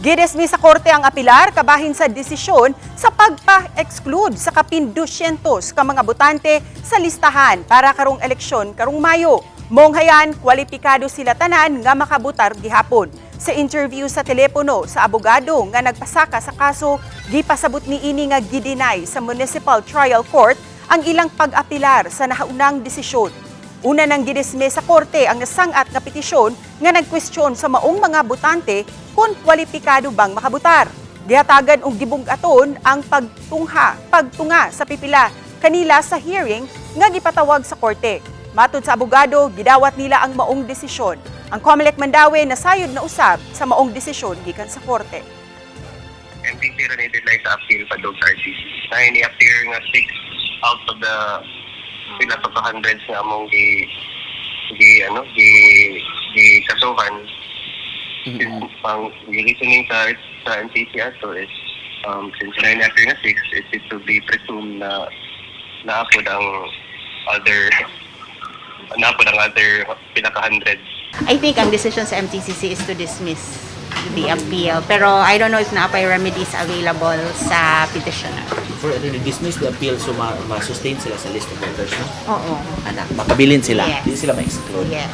Gidismiss sa korte ang apilar kabahin sa desisyon sa pagpa-exclude sa kapin 200 ka mga botante sa listahan para karong eleksyon karong Mayo. Monghayan, kwalipikado sila tanan nga makabutar gihapon. Sa interview sa telepono sa abogado nga nagpasaka sa kaso, gipasabot niini nga gideny sa Municipal Trial Court ang ilang pag-apilar sa nahaunang desisyon. Una nang gidismiss sa korte ang nasangat nga petisyon nga nagkwestiyon sa maong mga botante kung kwalipikado bang makabutar. Gihatagan og gibug-aton ang pagtunga sa pipila kanila sa hearing nga gipatawag sa korte. Matod sa abogado, gidawat nila ang maong desisyon. Ang COMELEC Mandaue nasayod na usab sa maong desisyon gikan sa korte. MTC ra ni deadline sa appeal padung sa RTC. Na ni-appear nga 6 out of the pila pa ka hundreds nga among gi gi ano gi gi kasuhan. Since ang reasoning sa MTC ato is since na ni-appear nga 6 is it to be presumed na naapod ang other pila ka hundreds. I think ang decision sa MTCC is to dismiss the appeal. Pero I don't know if naa pay remedies available sa petitioner. For ano, dismiss the appeal, so ma-sustain sila sa list of voters, no? Oo. Anak, makabilin sila. Yes. Di sila ma-exclude. Yes.